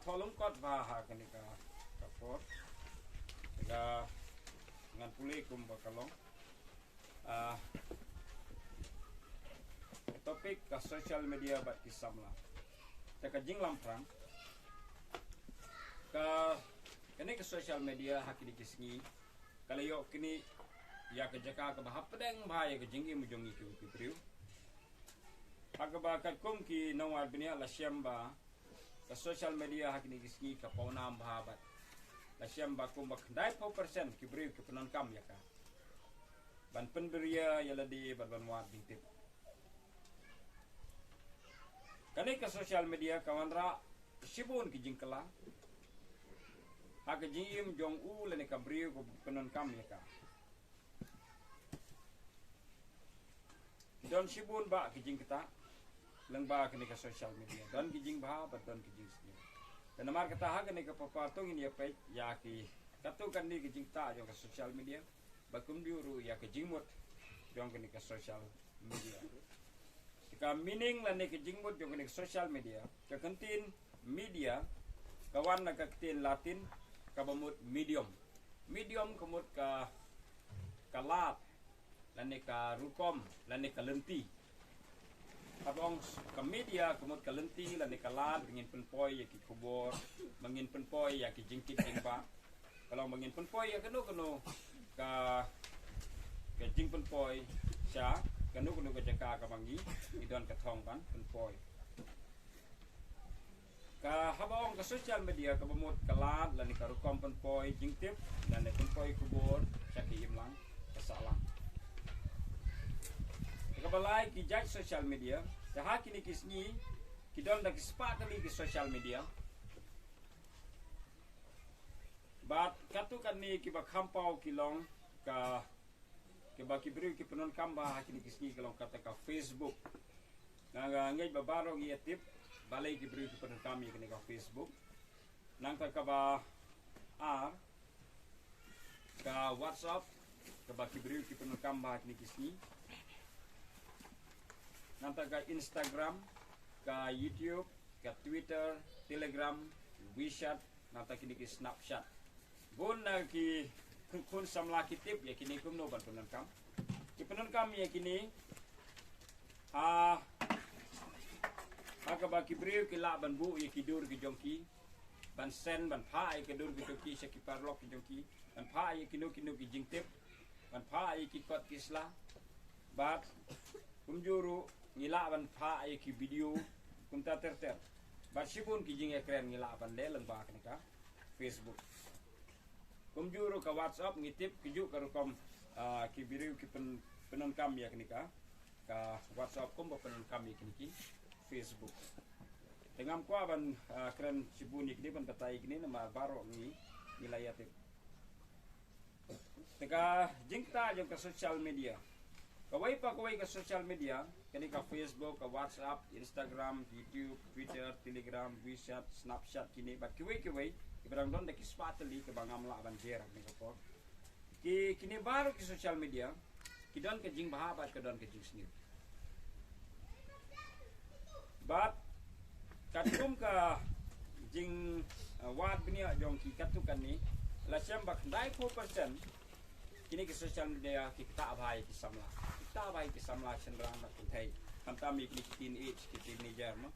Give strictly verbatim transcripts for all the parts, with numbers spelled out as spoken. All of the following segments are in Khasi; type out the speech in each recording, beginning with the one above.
Tholum kot ba ha kane ka ka por. Ka ngan pule kum ba ka long. Ah, ka topic ka social media bad ki samla. Ta ka jinglam phrang. Ka kane ka social media ha kine ki sngi ka la ïoh kine ïa ka jaka kaba hapdeng ba ïa ka jingim jong ngi ki ki briew. Ha kaba katkum ki nongwad bniah la shem ba ka social media ha kine ki sngi ka pawnam bha bad la shem ba kumba khyndai phew percent ki briew ki pyndonkam ïa ka ban pynbiria ïa lade bad ban wad jingtip. Kane ka social media ka wanrah shibun ki jingkylla ha ka jingim jong u lane ka briew ka pyndonkam ïa ka. Don shibun ba ki jingkata leng ba kane ka social media don ki jingbha ba don ki jingsniew. Te namar kata ha kane ka paper to ngin ïa peit ïa ki katto katne ki jingkata jong ka social media ba kumjuh ruh ïa ka jingmut jong kane ka social media. Ka meaning lane ka jingmut jong kane ka social media, ka ktien media ka wan na ka ktien Latin kaba mut medium. Medium ka mut ka ka lad lane ka rukom lane ka lynti. Haba ong ka media ka mut ka lynti lane ka lad ba ngin pynpoi ïa ki khubor, ba ngin pynpoi ïa ki jingkit jingbah. Ka long ba ngin pynpoi ïa kano kano ka ka jingpynpoi sha kano kano ka jaka kaba ngi ngi don ka thong ban pynpoi. Ka haba ong ka social media kaba mut ka lad lane ka rukom pynpoi jingtip lane pynpoi khubor sha ki imlang ka sahlang. Kaba lai ki jait social media, te ha kine ki sngi ki don da ki spah tylli ki social media. Bad katto katne kiba kham paw ki long ka kiba ki briew ki pyndonkam bha ha kine ki sngi ka long kata ka Facebook. Nga nga ngeit ba baroh ngi ïa tip balei ki briew ki pyndonkam ïa kane ka Facebook. Nangta kaba ar ka WhatsApp kaba ki briew ki pyndonkam bha ha kine ki sngi. Nangta ka Instagram, ka YouTube, ka Twitter, Telegram, WeChat, nangta kine ki Snapchat. Bun na ki khun samla ki tip ïa kine kumno ban pyndonkam. Ki pyndonkam ïa kine ha ha kaba ki briew ki lah ban buh ïa ki dur ki jong ki, ban send ban phah ïa ki dur ki jong ki sha ki paralok ki jong ki, ban phah ïa kino kino ki jingtip, ban phah ïa ki kot ki sla. Bad kumjuh ruh ngi lah ban phah ïa ki video kumta ter ter. Bad shibun ki jingïakren ngi lah ban leh lyngba kane ka Facebook. Kumjuh ruh ka WhatsApp ngi tip ki juh ka rukom, ah, ki briew ki pyn- pyndonkam ïa kane ka ka WhatsApp kumba pyndonkam ïa kine ki Facebook. Te ngam kwah ban, ah, kren shibun ïa kine ban batai ïa kine namar baroh ngi ngi la ïa tip. Te ka jingkata jong ka social media. Kawei pa kawei ka social media, kane ka Facebook, ka WhatsApp, Instagram, YouTube, Twitter, Telegram, WeChat, Snapchat kine bad kiwei kiwei, kiba dang don da ki spah tylli kiba ngam lah ban jer ha kane ka por. Ki kine baroh ki social media ki don ka jingbha bad ka don ka jingsniew. Bad katkum ka jing, uh, wad bniah jong ki katto katne la shem ba khyndai phew percent kine ki social media ki ktah bha ïa ki samla. Ki ktah bha ïa ki samla shynrang bad kynthei. Khamtam ïa kine ki teenage, ki teenager mo.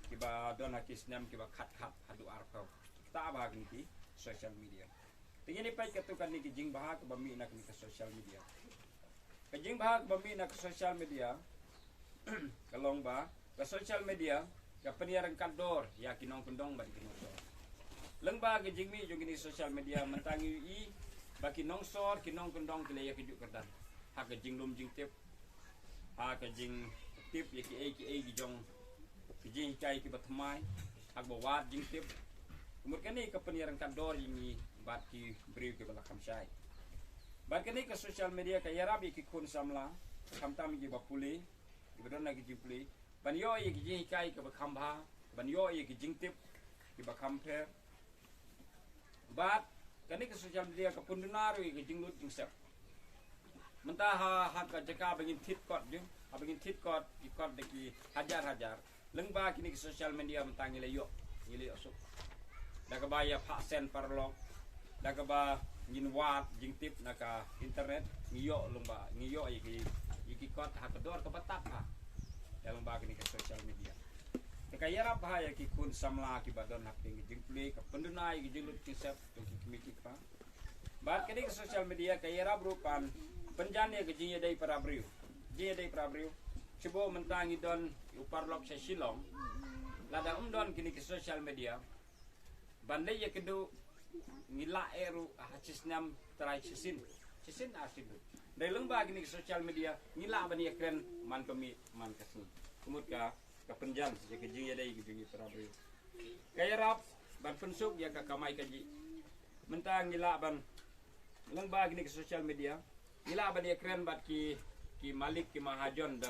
Kiba don ha ki snem kiba khat khat haduh arphew. Ki ktah bha kine ki social media. Te ngin ïa peit katto katne ki jingbha kaba mih na kane ka social media. Ka jingbha kaba mih na ka social media ka long ba ka social media ka pynïaryngkat dor ïa ki nongkyndong bad ki nongsor. Lyngba ka jingmih jong kine social media mynta ngi ïohi ba ki nongsor ki nongkyndong ki la ïa kajuh kyrdan ha ka jinglum jingtip, ha ka jingtip ïa kiei kiei ki jong ki jinghikai kiba thymmai, ha kaba wad jingtip. Ka mut kane ka pynïaryngkat dor ïa ngi bad ki briew kiba la kham shai. Bad kane ka social media ka ïarap ïa ki khun samla, khamtam kiba pule, kiba don ha ki jingpule, ban ïoh ïa ki jinghikai kiba kham bha, ban ïoh ïa ki jingtip kiba kham pher. Bad kane ka social media ka pynduna ruh ïa ka jinglut jingsep. Mynta ha, ha ka jaka ba ngin thied kot ju, ha ba ngin thied kot, ki kot da ki hajar hajar. Lyngba kine ki social media mynta ngi la ïoh, ngi la ïoh suk. Da kaba ïa phah send paralok, da kaba ngin wad jingtip na ka internet, ngi ïoh lyngba, ngi ïoh ïa ki, ïa ki kot ha ka dor kaba tad ha. Ïa lyngba kine ki social media. Te ka ïarap ha ïa ki khun samla kiba don hapdeng ki jingpule, ka pynduna ïa ki jinglut jingsep jong ki kmie ki kpa. Bad kane ka social media ka ïarap ruh ban pynjan ïa ka jingïadei para briew. Jingïadei para briew. Shuh mynta ngi don u paralok sha Shillong. Lada um don kine ki social media, ban leit ïakynduh ngi lah eh ruh ha shisnem trai shisien. Shisien ar shisien. Dei lyngba kine ki social media ngi lah ban ïakren man ka miet man ka sngi. Ka mut ka, ka pynjan ïa ka jingïadei ka jingïadei para briew. Ka ïarap ban pynsuk ïa ka kamai kajih. Mynta ngi lah ban lyngba kine ki social media ngi lah ban ïakren bad ki, ki malik ki mahajon da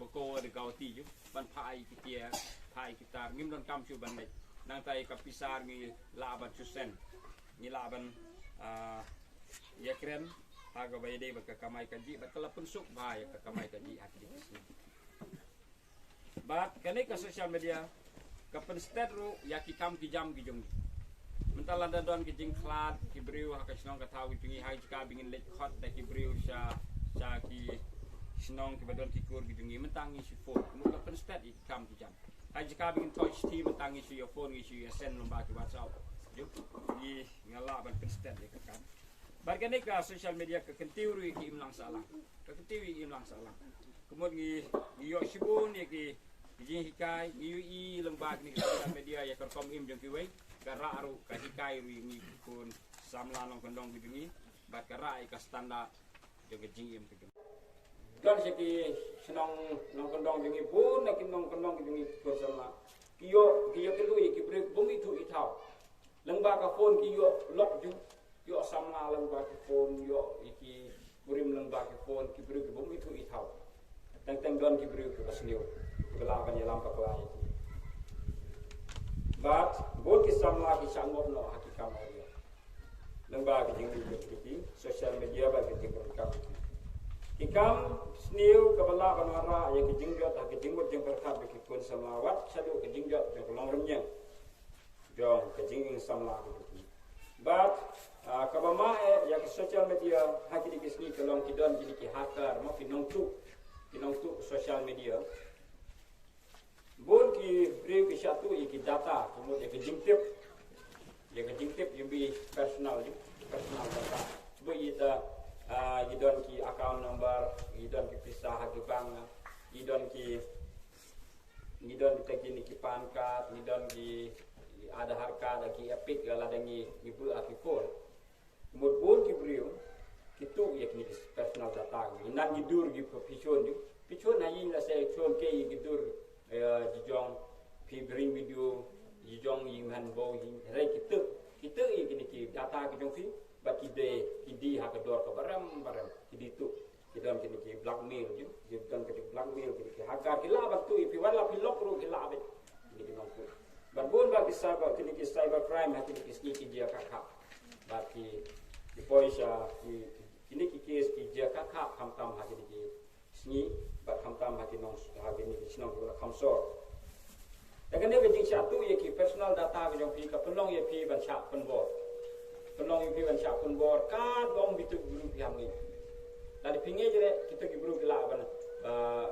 bako da kawti ju ban phah ai ki tiar, phah ai ki tar, ngim donkam shuh ban leit. Nangta ïa ka pisa ngi lah ban shu send. Ngi lah ban, ah, ïakren ha kaba ïadei bad ka kamai kajih bad ka la pynsuk bha ïa ka kamai kajih ha kine ki sngi. Bad kane ka social media ka pynstet ruh ïa ki kam ki jam ki jong ngi. Mynta lada don ki jingkhlad ki briew ha ka shnong ka thaw ki jong ngi, ha ka jaka ba ngin leit khot da ki briew sha, sha ki shnong kiba don ki kur ki jong ngi, mynta ngi shu phone. Ka mut ka pynstet ïa ki kam ki jam. Ha ka jaka ba ngin thoh shithi, mynta ngi shu ïa phone, ngi shu ïa send lyngba ki WhatsApp. Ju, ngi, nga lah ban pynstet ïa ka kam. Bad kane ka social media ka kyntiew ruh ïa ki imlang sahlang. Ka kyntiew ïa ki imlang sahlang. Ka mut ngi, ngi ïoh shibun ïa ki, ki jinghikai, ngi ïohi lyngba kine ki social media ïa ka rukom im jong kiwei. Ka rah ruh, ka hikai ruh ïa ngi ki khun samla nongkyndong ki jong ngi. Bad ka rah ïa ka standard jong ka jingim ka jong ngi. Don sha ki shnong nongkyndong jong ngi, bun na ki nongkyndong ki jong ngi ki khun samla. Ki ïoh, ki ïoh kynduh ïa ki briew bym ithuh ithaw. Lyngba ka phone ki ïoh lok ju, ïoh samla lyngba ki phone, ïoh ïa ki kurim lyngba ki phone, ki briew ki bym ithuh ithaw. Teng teng don ki briew kiba sniew, kiba lah ban ïalam bakla ïa ki. Bad bun ki samla ki shah ngop noh ha ki kam awria. Lyngba ki jingim ki, ki social media bad ki jingpyrkhat. Ki kam sniew kaba lah ban wanrah ïa ki jingjot ha ki jingmut jingpyrkhat ba ki khun samla wat shaduh ki jingjot jong ka long rynïeng jong ka jingim samla ka jong ki. Bad, ah, kaba ma eh ïa ka social media ha kine ki sngi ka long ki don kine ki hacker, mo, ki nongtuh, ki nongtuh social media. Bun ki briew ki shah tuh ïa ki data, ka mut ïa ka jingtip. Ïa ka jingtip ïa ki personal, ïa personal data. Bun ïa ta, ah, ïa don ki account number, ïa don ki pisa ha ki bank, ïa don ki Ngi don kita kine ki PAN card, ngi don ki Aadhaar card, ki EPIC, la dang ngi, ngi buh ha ki phone. Mut bun ki briew ki tuh ïa kine ki personal data ngi. Nang ngi dur ki phi shun, phi shun ha ïing la se shun ke ïa ki dur, eh, jijong phi bring video, jijong ïing man bo ïing. Hynrei ki tuh, ki tuh ïa kine ki data ki jong phi, bad ki die, ki die ha ka dor ka barem barem, ki die tuh. Ki don kine ki blackmail ju, ki don kine ki blackmail, kine ki hacker, ki lah ban tuh ïa phi, wat la phi lok ruh ki lah ban. Kine ki nongtuh. Bad bun ba ki cyber, kine ki cyber crime ha kine ki sngi ki jia khap khap. Bad ki, ki poi sha, ki, kine ki case ki jia khap khap khamtam ha kine ki sngi, bad khamtam ha ki nong, ha kine ki shnong kiba la kham sor. Te kane ka jingshah tuh ïa ki personal data ka jong phi ka pynlong ïa phi ban shah pynbor. Pynlong ïa phi ban shah pynbor, katba ym bit u briew phi ham ngeit. Lada phi ngeit re, kita ki briew ki lah ban, ah,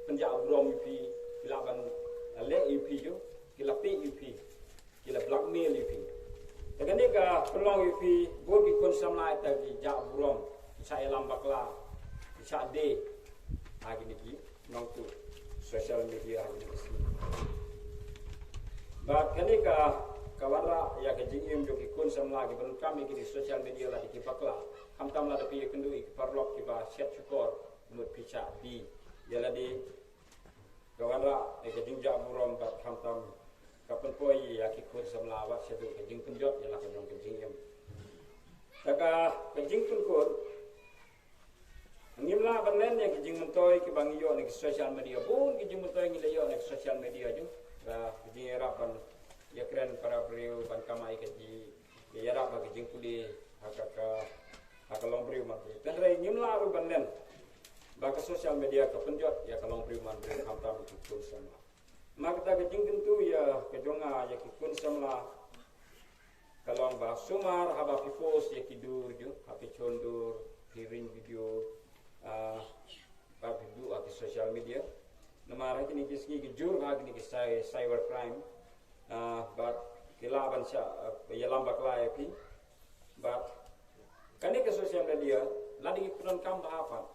pynjah burom ïa phi, ki lah ban, ah, leh ïa phi ju, ki lah tih ïa phi, ki lah blackmail ïa phi. Te kane ka pynlong ïa phi, bun ki khun samla ita ki jah burom, ki shah ïalam bakla, ki shah die ha kine ki nongtuh social media ha kine ki sngi. Bad kane ka, ka wanrah ïa ka jingim jong ki khun samla kiba donkam ïa kine ki social media lada ki bakla. Khamtam lada phi ïakynduh ïa ki paralok kiba shet shukor, mut phi shah die ïa lade. Ka wanrah ïa ka jingjah burom bad khamtam ka pynpoi ïa ki khun samla wat shaduh ka jingpynjot ïa la ka jong ka jingim. Te ka, ka jingpynkhun, ngim lah ban len ïa ki jingmyntoi kiba ngi ïoh na ki social media. Bun ki jingmyntoi ngi la ïoh na ki social media ju. Ka jingïarap ban ïakren para briew ban kamai ka ji, ïarap ha ka jingpule ha ka, ka, ha ka longbriew manbriew. Hynrei ngim lah ruh ban len ba ka social media ka pynjot ïa ka longbriew manbriew khamtam ki khun samla. Namar kata ka jingkyntu ïa ka jong nga ïa ki khun samla, Ka long ba sumar haba phi post ïa ki dur ju, ha phi chon dur, phi ring video, ah, ba phi buh ha ki social media. Namar ha kine ki sngi ki jur ha kine ki cy-, cyber crime. Ah, bad ki lah ban shah, ah, ïalam bakla ïa phi. Bad kane ka social media, lada ngi pyndonkam bha pat,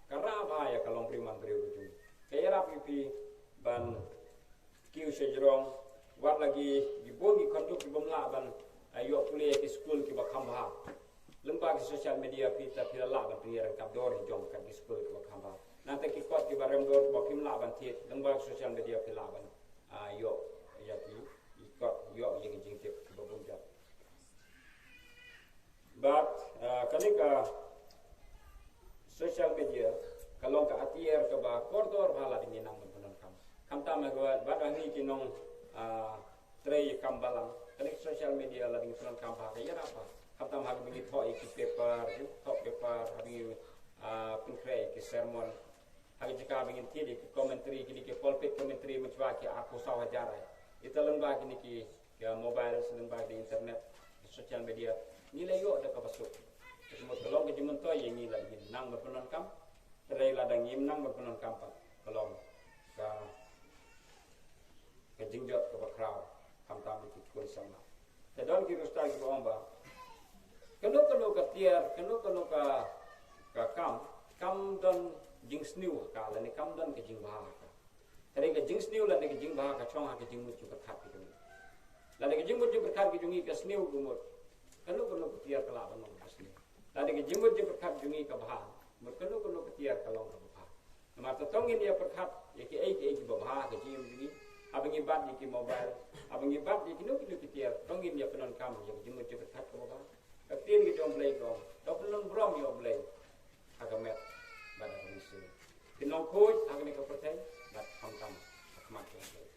ka rah bha ïa ka longbriew manbriew ka jong ngi. Ka ïarap ïa phi ban kiew sha jrong, wat la ki, ki bun ki khyndew ki bym lah ban, ah, ïoh pule ïa ki skul kiba kham bha. Lyngba ki social media phi ta phi la lah ban pynïaryngkat dor ïa jong ka ki skul kiba kham bha. Nangta ki kot kiba rem dor kiba phim lah ban thied, lyngba ki social media phi lah ban, ah, ïoh ïa ki, ki kot, ïoh ïa ki jingtip kiba bun jait. Bad, ah, kane ka social media ka long ka atiar kaba kordor bha lada ngi nang ban pyndonkam. Khamtam ha kaba, bad ha ngi ki nong, ah, trei kam balang, kane ka social media lada ngi pyndonkam bha ka ïarap bha. Khamtam ha kaba ngi thoh ïa ki paper, thoh paper, ha kaba ngi, ah, pynkhreh ïa ki sermon. Ha ka jaka ba ngin thied ïa ki commentary, kine ki pulpit commentary mynchwa ki arphew saw hajar ai. Ita lyngba kine ki, ki mobile, lyngba ki internet, ki social media. Ngi la ïoh da kaba suk. Ka mut ka long ka jingmyntoi ïa ngi lada ngim nang ban pyndonkam. Te lada ngim nang ban pyndonkam pat, ka long ka ka jingjot kaba khraw, khamtam ïa ki khun samla. Te don ki riewstad kiba ong ba kano kano ka tiar, kano kano ka, ka kam, kam don jingsniew ha ka, lane kam don ka jingbha ha ka. Te ka jingsniew lane ka jingbha ka shong ha ka jingmut jingpyrkhat ka jong ngi. Lane ka jingmut jingpyrkhat ka jong ngi ka sniew ka mut, kano kano ka tiar ka lah ban long ka sniew. Lane ka jingmut jingpyrkhat jong ngi ka bha, mut kano kano ka tiar ka long kaba bha. Namar te tang ngin ïa pyrkhat ïa kiei kiei kiba bha ha ka jingim jong ngi. Haba ngi bat ïa ki mobile, haba ngi bat ïa kino kino ki tiar, tang ngin ïa pyndonkam ïa ka jingmut jingpyrkhat kaba bha. Ka ktien ka jong U Blei ka ong, to pynlong burom ïa U Blei ha ka met bad ha ka mynsiem. Pynlong khuid ha kane ka pyrthei bad khamtam ha khmat jong U Blei.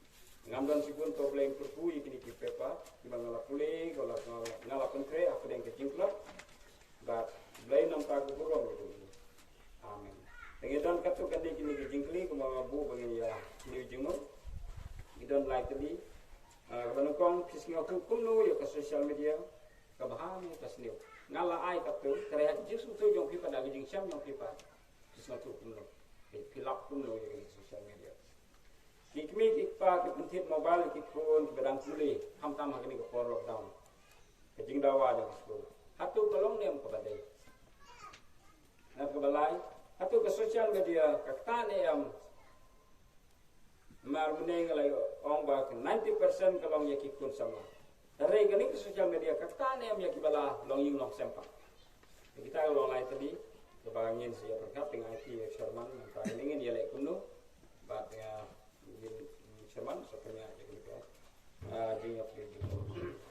Ngam don shibun, to Blei un kyrkhu ïa kine ki paper kiba nga la pule, nga la, nga la, nga la pynkhreh ha pdeng ka jingtlot. Bad Blei un nang ai ka burom ïa ngi. Amen. Te ngi don katto katne kine ki jingkylli kumba nga buh ba ngin ïa sniew jingmut. Ngi don lai tylli. Ah, kaba nyngkong, phi sngewthuh kumno ïa ka social media, ka bha ne ka sniew? Nga la ai katto, hynrei ha ka jingsngewthuh jong phi pat, ha ka jingshem jong phi pat, phi sngewthuh kumno? Phi, phi lap kumno ïa ka social media? Ki kmie ki kpa ki pynthied mobile ki khun kiba dang pule, khamtam ha kane ka por lockdown. Ka jingdawa jong ka skul, hato ka long ne em kaba dei? Namar kaba lai, hato ka social media ka ktah ne em? Namar mynne nga la ong ba ka ninety percent ka long ïa ki khun samla. Hynrei kane ka social media ka ktah ne em ïa kiba la long ïing long sem pat? Kita ka long lai tylli kaba ngin sa ïa pyrkhat. Te nga ai ïa u chairman, mynta ngin ïa leh kumno. Bad nga, ngin, chairman, sa pynïaid ïa kane ka, ah, jingïapyni jingmut.